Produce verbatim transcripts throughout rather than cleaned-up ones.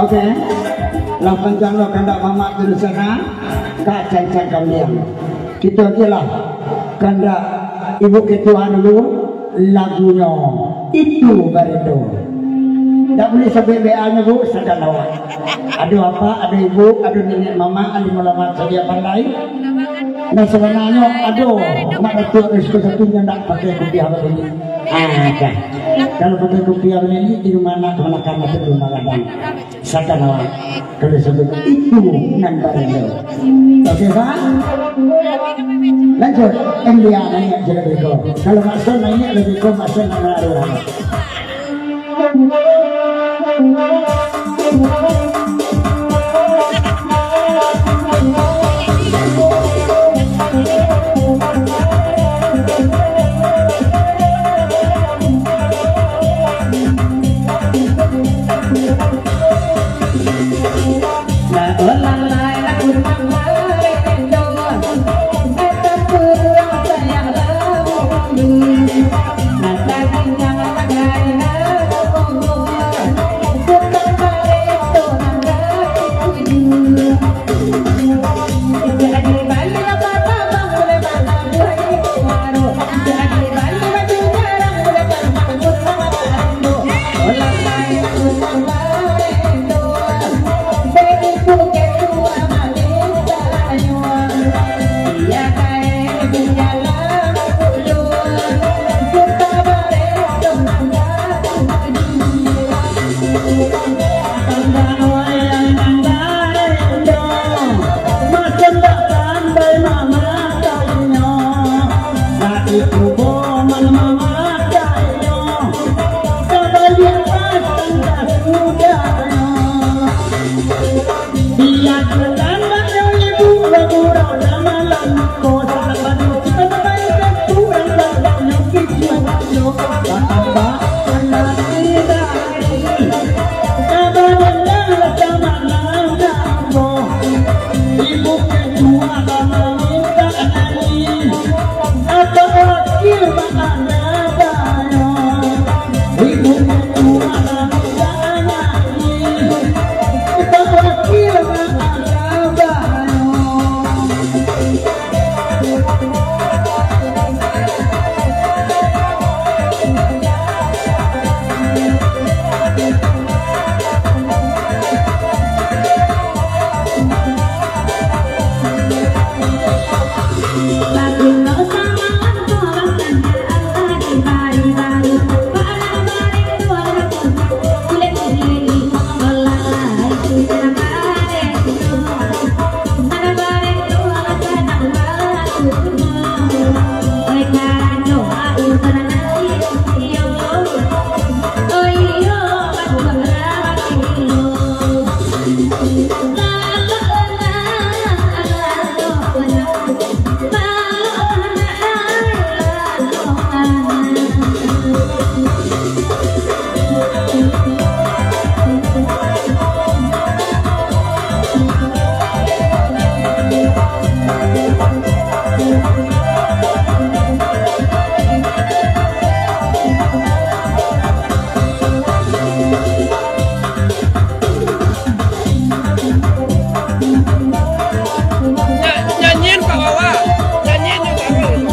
Oke, lah panjang lo kandak mamak tu di sana, ka cancang kambiang. Itu aja lah kandak ibu ketua dulu, lagunyo Itu Barindo. Ndak buliah sabuik B A-nyo, Bu, sakan awak. Ado apak, ado ibu, ado niniak mamak, alim ulama sadia pandai. Nah, sabananyo ado mak datuak resiko satunyo ndak pakai kupiah babini. Ah, dah. Kalau pakai kupiah babini, di rumah anak kamanakan, masuk rumah gadang. Sakan awak, kalau sabuik Itu Barindo. Oke, Pak? Lanjut. Endia naiak je lagu ko. Kalau Mak Son naiak lagu ko, Mak Son nak mararuah. Nyanyian Pak Wawa, nyanyian yang baru.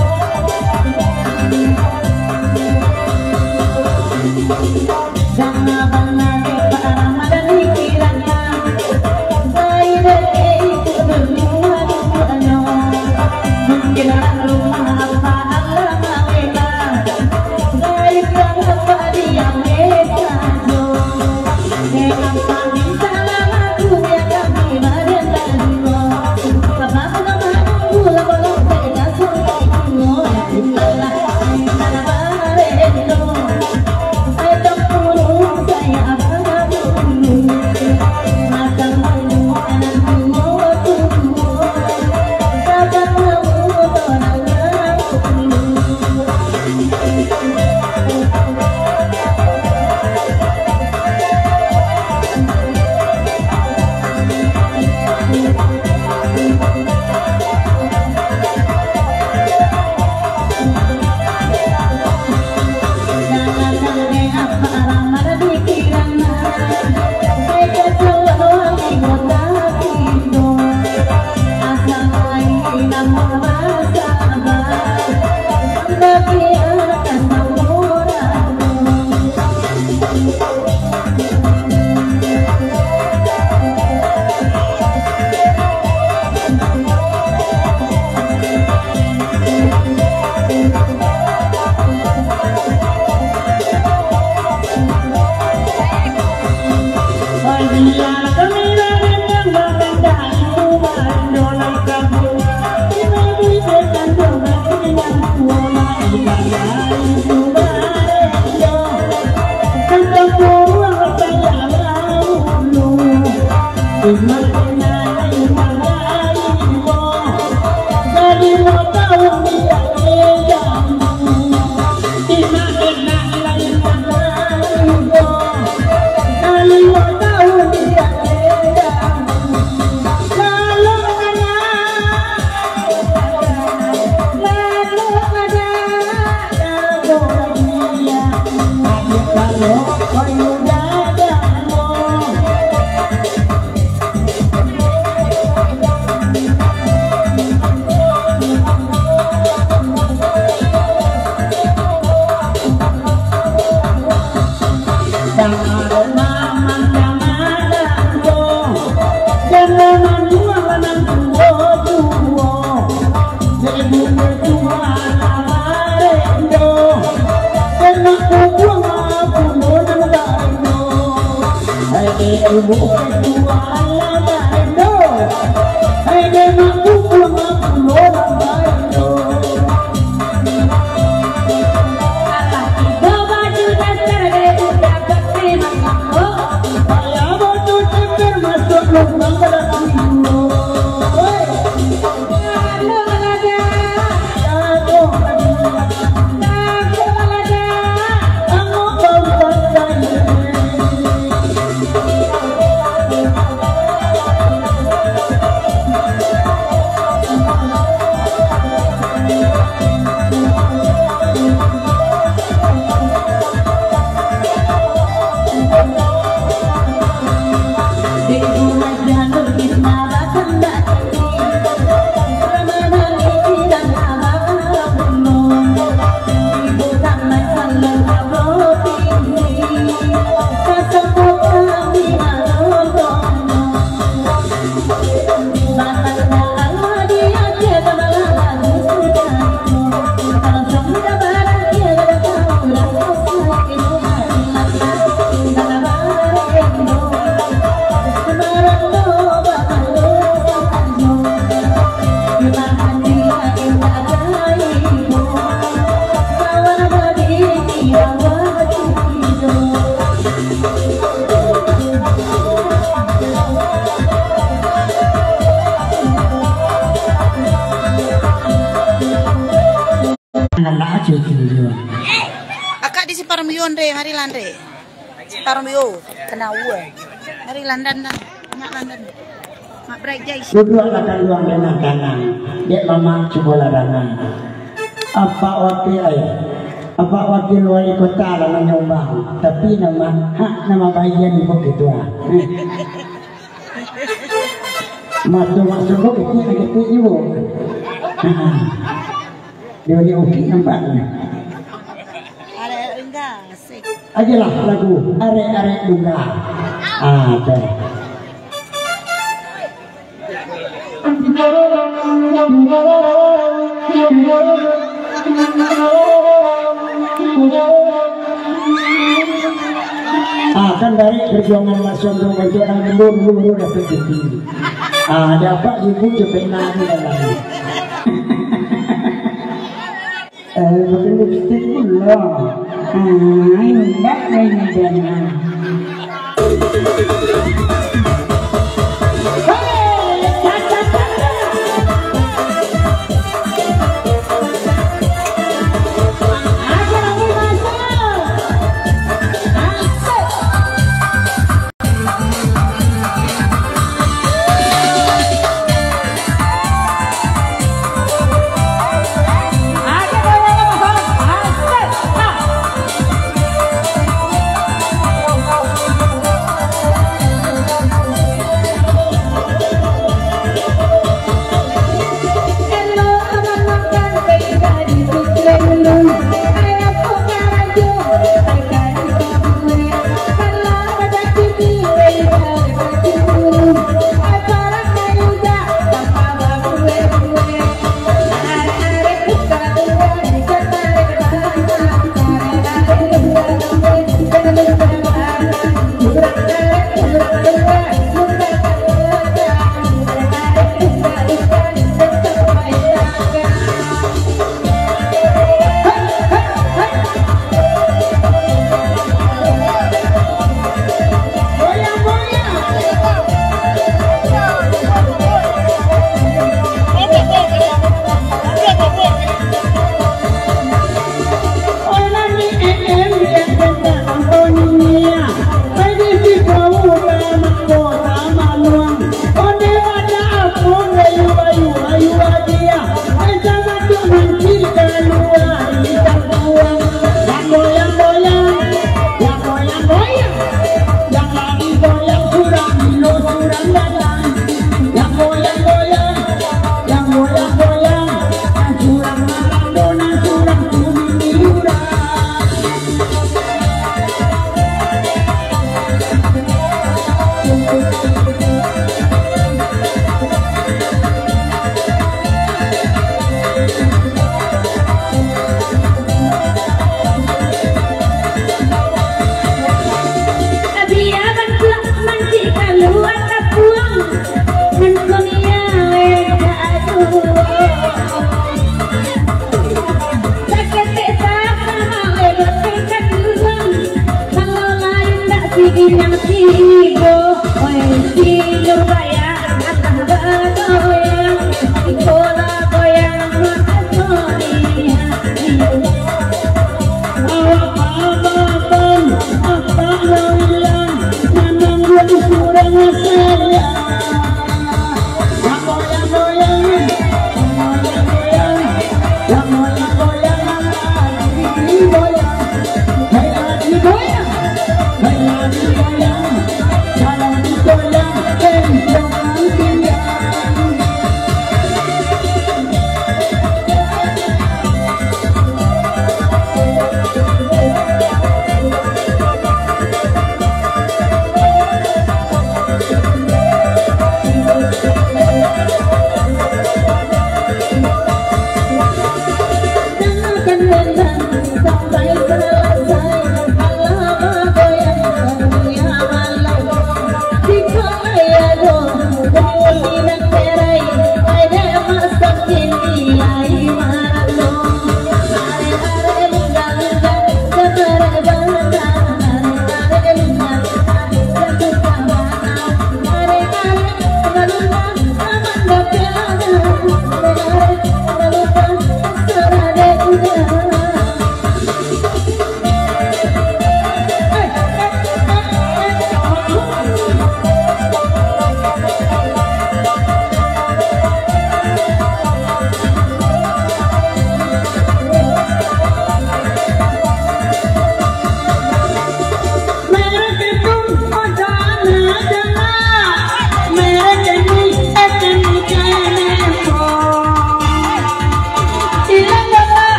Akak di Simpang Rambuyu, Andre, mari lah, Andre. Simpang Rambuyu, kena uwe. Mari, London lah. Nak London. Mak Bright Jai. Duduaklah kanduang dengan tanang. Dek mamak cubolah dangan. Apak wakil ai. Apak wakil wali kota lah manyumbang. Tapi nama hak nama bagian ibu ketua. Mato masuk kok kecil-kecil ibu. Ha. Dia punya ukik nampaknya. Arek-arek Lungga, asik. Ajalah lagu Arek-arek Lungga. Ah, tu. Ah, kan dari perjuangan Mas Yondo untuk orang dulu, dulu, dulu dapat cuti. Ah, dapat ibu cepet nangis dalam. Eh, pakai lipstik pulo. Ah, indak main danau.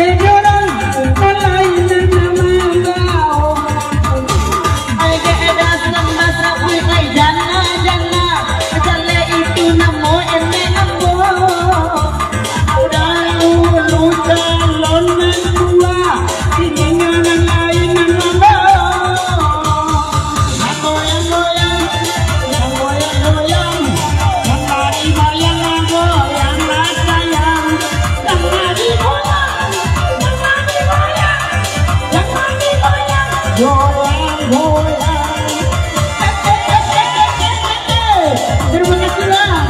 Ai, dek, dah senang basah, ai, ai, jana, jana. Jaleh itu namo enek ambo. Dahulu calon nan tua, kini nan lain nan ambo. Goyang, goyang, goyang, goyang, goyang. Nan mari goyang, goyang, sayang. Nan mari goyang, nan mari goyang, nan mari goyang. Goyang, goyang. Terima kasih, Bang.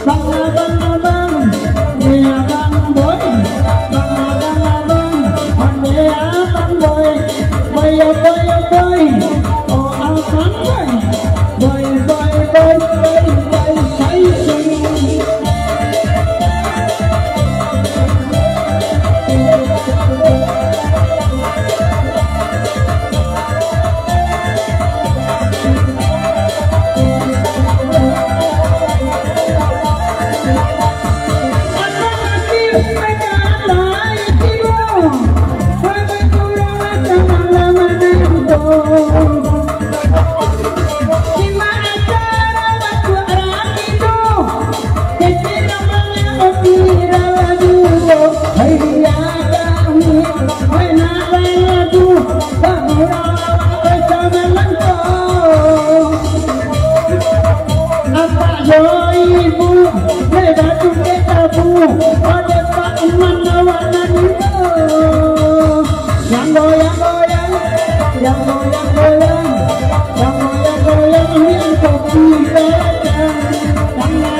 Bang abang, abang, ni abang boy. Bang abang, abang, ni abang boy. Boy, boy, boy, oh abang boy. Boy, boy, boy, boy, boy, boy, boy. Apak jo ibu, le batu ke tabu, ode Pak Iman awak nan ijo. Yang goyang-goyang, yang goyang-goyang, yang goyang-goyang, yang kopi goyang.